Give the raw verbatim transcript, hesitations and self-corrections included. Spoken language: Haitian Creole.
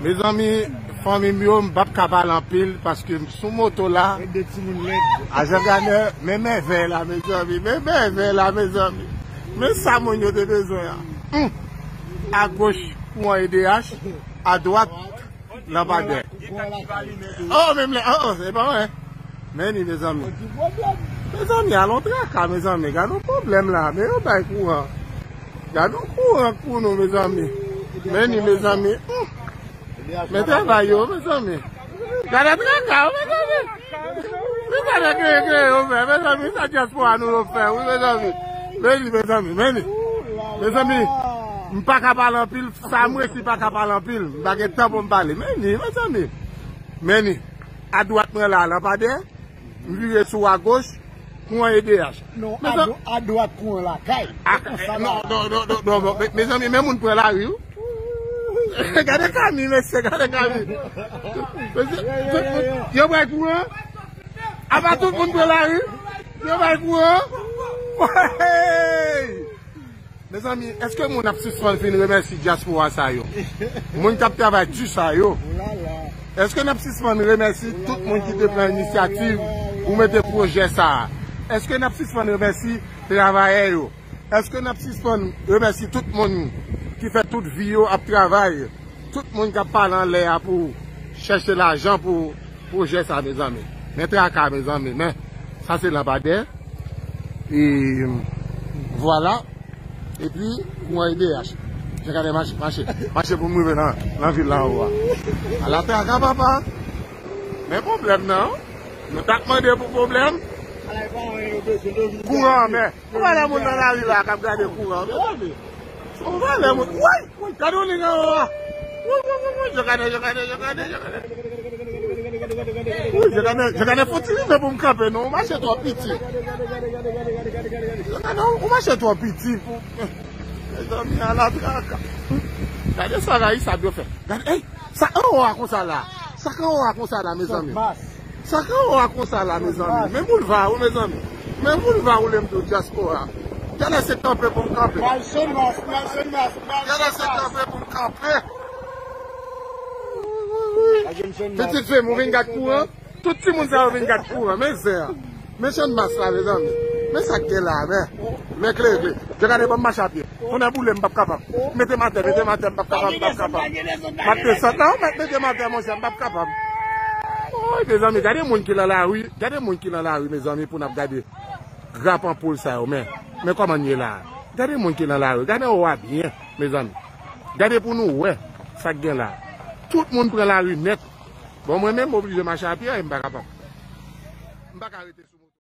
Mezanmi, fanmi m yo, m p ap ka pale anpil paske m sou moto la. Ajan Ganè, men mèvèy la, mezanmi. Men mèvèy la, mezanmi. Men sa moun yo te bezwen an. Hum. Agoch, kouran E D H. Adwat, lanpadè. Oh, menm lè, oh, oh, se pa vre. Men ni, mezanmi. Mezanmi, alon traka, mezanmi. Gade yon pwoblèm la. Men yo bay kouran. Gade yon kouran pou nou, mezanmi. Men ni, mezanmi. Hum. Men travay yo, mezanmi. Gade traka, mezanmi. Men gade kreye, kreye yo fè, mezanmi. Sa dyaspora nou yo fè, wi, mezanmi. Men ni, mezanmi, men ni. Mezanmi, m pa ka pale anpil. Sa m resi pa ka pale anpil. M pa gen tan pou m pale. Men ni, mezanmi. Men ni. Adwat mwen la, lanpadè. M vire sou agoch, kouran E D H. Non, mezanmi, adwat kouran lakay. Ah, non, non, non, non, non, non, me-, mezanmi, men moun pran lari, wi. Gade Kami, mesye, gade Kami. Mesye, tout moun, yo bay kouran. Apa tout moun pran lari. Yo bay kouran. Hey! Mezanmi, èske moun ap sispann fin remèsye dyaspora sa yo? Moun k ap travay di sa yo? Èske n ap sispann remèsye tout moun ki te pran inisyativ pou mete pwojè sa a? Èske n ap sispann remèsye travayè yo? Èske n ap sispann remèsye tout moun ki fè tout vi yo ap travay? Tout moun k ap pale anlè a pou chèche lajan pou pwojè sa, mezanmi. Men traka, mezanmi. Men, sa se lanpadè. E, vwala. Epi, kouran E D H. Jan Ganè mache, mache. Mache pou m rive nan, nan vil la anwo a. Ala traka, papa. Men pwoblèm nan. Nou t ap mande pou pwoblèm. Kouran, men. Ou pa lè moun nan lari la k ap gade kouran, mezanmi. Ou pa lè moun. Woy! Gade yon nèg anwo a. Woy, woy, woy, woy. Jan Ganè, Jan Ganè, Jan Ganè, Jan Ganè. Woy, Jan Ganè, Jan Ganè, fò ti rive pou m kanpe, non. Ou mache twò piti. Jan Ganè, ou mache twò piti pou, mezanmi, ala traka. Gade sa rayisab yo fè. Gade, ey! Sa k anwo a konsa la? Sa k anwo a konsa la, mezanmi? Sa k anwo a konsa la, mezanmi? Men boulva ou, mezanmi. Men boulva ou, lè m di w dyaspora. Gade se kanpe pou m kanpe. Gade se kanpe pou m kanpe. Pitit fi m, ou vin gad kouran? Tout timoun sa yo vin gad kouran, men zen an. Men Channmas la, mezanmi. Men sa k gen la, men. Men klere. Jan Ganè, ban m mache a pye. Tonnè boule m, m p ap kapab. Mete m atè, mete m atè, m p ap kapab, m p ap kapab. M ap desann. Non, mèt mete m atè, monchè, m p ap kapab. Woy, mezanmi, gade moun ki nan lari. Gade moun ki nan lari, mezanmi, pou n ap gade. Grapan poul sa yo, men. Men kòman n ye la. Gade moun ki nan lari. Gade anwo a byen, mezanmi. Gade pou nou wè sa k gen la. Tout moun pran lari nèt. Bon, mwen menm, m oblije mache a pye, m pa kapab. M pa ka rete sou